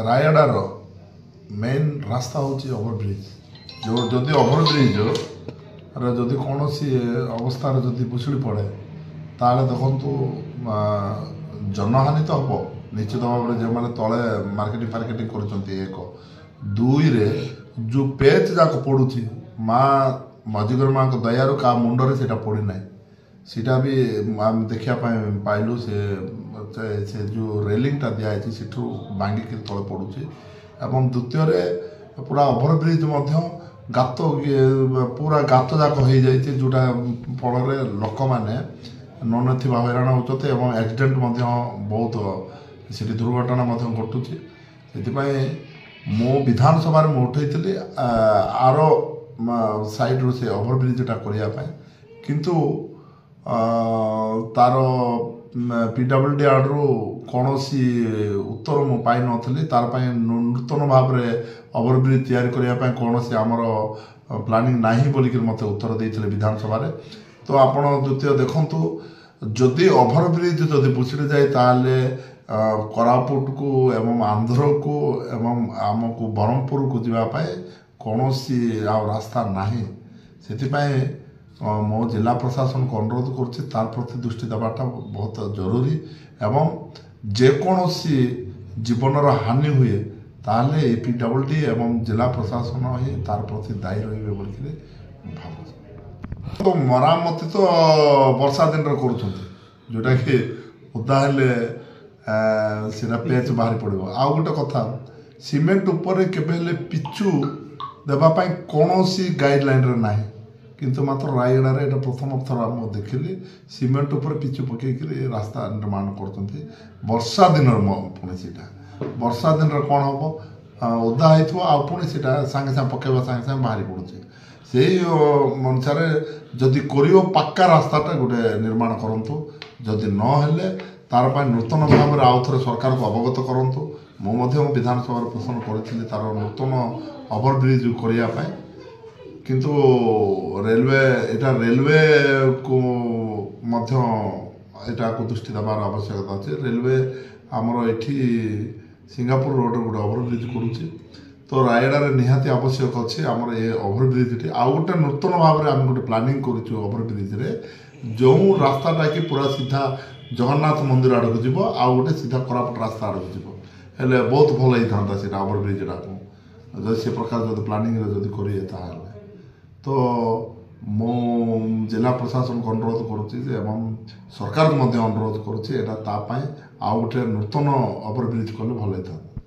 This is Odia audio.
ରାୟଗଡ଼ାର ମେନ୍ ରାସ୍ତା ହେଉଛି ଓଭରବ୍ରିଜ୍। ଯେଉଁ ଯଦି ଓଭରବ୍ରିଜ୍ରେ ଯଦି କୌଣସି ଅବସ୍ଥାରେ ଯଦି ଭୁଶୁଡ଼ି ପଡ଼େ, ତାହେଲେ ଦେଖନ୍ତୁ ଜନହାନି ତ ହେବ ନିଶ୍ଚିତ ଭାବରେ, ଯେଉଁମାନେ ତଳେ ମାର୍କେଟିଂ ଫାର୍କେଟିଂ କରୁଛନ୍ତି ଏକ। ଦୁଇରେ ଯେଉଁ ପେଚ୍ ଯାକ ପଡ଼ୁଛି, ମା ମଝିଘର ମାଆଙ୍କ ଦୟାରୁ କାହା ମୁଣ୍ଡରେ ସେଇଟା ପଡ଼ିନାହିଁ। ସେଇଟା ବି ଆମେ ଦେଖିବା ପାଇଁ ପାଇଲୁ। ସେ ସେ ଯେଉଁ ରେଲିଂଟା ଦିଆହେଇଛି, ସେଠୁ ଭାଙ୍ଗିକି ତଳେ ପଡ଼ୁଛି। ଏବଂ ଦ୍ୱିତୀୟରେ ପୁରା ଓଭରବ୍ରିଜ୍ ମଧ୍ୟ ଗାତ, ପୁରା ଗାତ ଯାକ ହେଇଯାଇଛି, ଯେଉଁଟା ଫଳରେ ଲୋକମାନେ ନଥିବା ହଇରାଣ ହେଉଛନ୍ତି ଏବଂ ଆକ୍ସିଡେଣ୍ଟ ମଧ୍ୟ ବହୁତ ସେଠି ଦୁର୍ଘଟଣା ମଧ୍ୟ ଘଟୁଛି। ସେଥିପାଇଁ ମୁଁ ବିଧାନସଭାରେ ମୁଁ ଉଠେଇଥିଲି ଆର ସାଇଡ଼ରୁ ସେ ଓଭରବ୍ରିଜ୍ଟା କରିବା ପାଇଁ, କିନ୍ତୁ ତାର PWD ଆଡ଼ରୁ କୌଣସି ଉତ୍ତର ମୁଁ ପାଇନଥିଲି। ତାର ପାଇଁ ନୂତନ ଭାବରେ ଓଭରବ୍ରିଜ୍ ତିଆରି କରିବା ପାଇଁ କୌଣସି ଆମର ପ୍ଲାନିଂ ନାହିଁ ବୋଲିକିରି ମୋତେ ଉତ୍ତର ଦେଇଥିଲେ ବିଧାନସଭାରେ। ତ ଆପଣ ଦ୍ୱିତୀୟ ଦେଖନ୍ତୁ, ଯଦି ଓଭରବ୍ରିଜ୍ ଯଦି ଭୁଶୁଡ଼ି ଯାଏ, ତାହେଲେ କୋରାପୁଟକୁ ଏବଂ ଆନ୍ଧ୍ରକୁ ଏବଂ ଆମକୁ ବ୍ରହ୍ମପୁରକୁ ଯିବା ପାଇଁ କୌଣସି ଆଉ ରାସ୍ତା ନାହିଁ। ସେଥିପାଇଁ ମୁଁ ଜିଲ୍ଲା ପ୍ରଶାସନକୁ ଅନୁରୋଧ କରୁଛି, ତାର ପ୍ରତି ଦୃଷ୍ଟି ଦେବାଟା ବହୁତ ଜରୁରୀ ଏବଂ ଯେକୌଣସି ଜୀବନର ହାନି ହୁଏ, ତାହେଲେ ଏ PWD ଏବଂ ଜିଲ୍ଲା ପ୍ରଶାସନ ହିଁ ତାର ପ୍ରତି ଦାୟୀ ରହିବେ ବୋଲିକିରି ମୁଁ ଭାବୁଛି। ତ ମରାମତି ତ ବର୍ଷା ଦିନରେ କରୁଛନ୍ତି, ଯେଉଁଟାକି ଓଦା ହେଲେ ସେଇଟା ପେଚ୍ ବାହାରି ପଡ଼ିବ। ଆଉ ଗୋଟେ କଥା, ସିମେଣ୍ଟ ଉପରେ କେବେ ହେଲେ ପିଚୁ ଦେବା ପାଇଁ କୌଣସି ଗାଇଡ଼ଲାଇନ୍ରେ ନାହିଁ, କିନ୍ତୁ ମାତ୍ର ରାୟଗଡ଼ାରେ ଏଇଟା ପ୍ରଥମ ଥର ମୁଁ ଦେଖିଲି, ସିମେଣ୍ଟ ଉପରେ ପିଚୁ ପକେଇକିରି ରାସ୍ତା ନିର୍ମାଣ କରୁଛନ୍ତି ବର୍ଷା ଦିନରେ। ପୁଣି ସେଇଟା ବର୍ଷା ଦିନରେ କ'ଣ ହେବ? ଓଦା ହେଇଥିବ, ଆଉ ପୁଣି ସେଇଟା ସାଙ୍ଗେ ସାଙ୍ଗେ ପକେଇବା ସାଙ୍ଗେ ସାଙ୍ଗେ ବାହାରି ପଡ଼ୁଛି। ସେଇ ଅନୁସାରେ ଯଦି କରିବ, ପାକ୍କା ରାସ୍ତାଟା ଗୋଟେ ନିର୍ମାଣ କରନ୍ତୁ। ଯଦି ନହେଲେ ତାର ପାଇଁ ନୂତନ ଭାବରେ ଆଉ ଥରେ ସରକାରକୁ ଅବଗତ କରନ୍ତୁ। ମୁଁ ମଧ୍ୟ ବିଧାନସଭାରେ ପୋଷଣ କରିଥିଲି ତାର ନୂତନ ଓଭରବ୍ରିଜ୍ କରିବା ପାଇଁ, କିନ୍ତୁ ରେଲୱେ ଏଇଟା ରେଲୱେକୁ ମଧ୍ୟ ଏଟାକୁ ଦୃଷ୍ଟି ଦେବାର ଆବଶ୍ୟକତା ଅଛି। ରେଲୱେ ଆମର ଏଠି ସିଙ୍ଗାପୁର ରୋଡ଼ରେ ଗୋଟେ ଓଭରବ୍ରିଜ୍ କରୁଛି, ତ ରାୟଗଡ଼ାରେ ନିହାତି ଆବଶ୍ୟକ ଅଛି ଆମର ଏ ଓଭରବ୍ରିଜ୍ଟି। ଆଉ ଗୋଟେ ନୂତନ ଭାବରେ ଆମେ ଗୋଟେ ପ୍ଲାନିଂ କରୁଛୁ, ଓଭରବ୍ରିଜ୍ରେ ଯେଉଁ ରାସ୍ତାଟା କି ପୁରା ସିଧା ଜଗନ୍ନାଥ ମନ୍ଦିର ଆଡ଼କୁ ଯିବ, ଆଉ ଗୋଟେ ସିଧା କୋରାପୁଟ ରାସ୍ତା ଆଡ଼କୁ ଯିବ, ହେଲେ ବହୁତ ଭଲ ହେଇଥାନ୍ତା ସେଇଟା। ଓଭରବ୍ରିଜ୍ଟାକୁ ଯଦି ସେ ପ୍ରକାର ଯଦି ପ୍ଲାନିଂରେ ଯଦି କରିବେ, ତାହେଲେ ତ ମୁଁ ଜିଲ୍ଲା ପ୍ରଶାସନକୁ ଅନୁରୋଧ କରୁଛି ଯେ ଏବଂ ସରକାରକୁ ମଧ୍ୟ ଅନୁରୋଧ କରୁଛି, ଏଇଟା ତା ପାଇଁ ଆଉ ଗୋଟେ ନୂତନ ଓଭରବ୍ରିଜ୍ କଲେ ଭଲ ହେଇଥାନ୍ତା।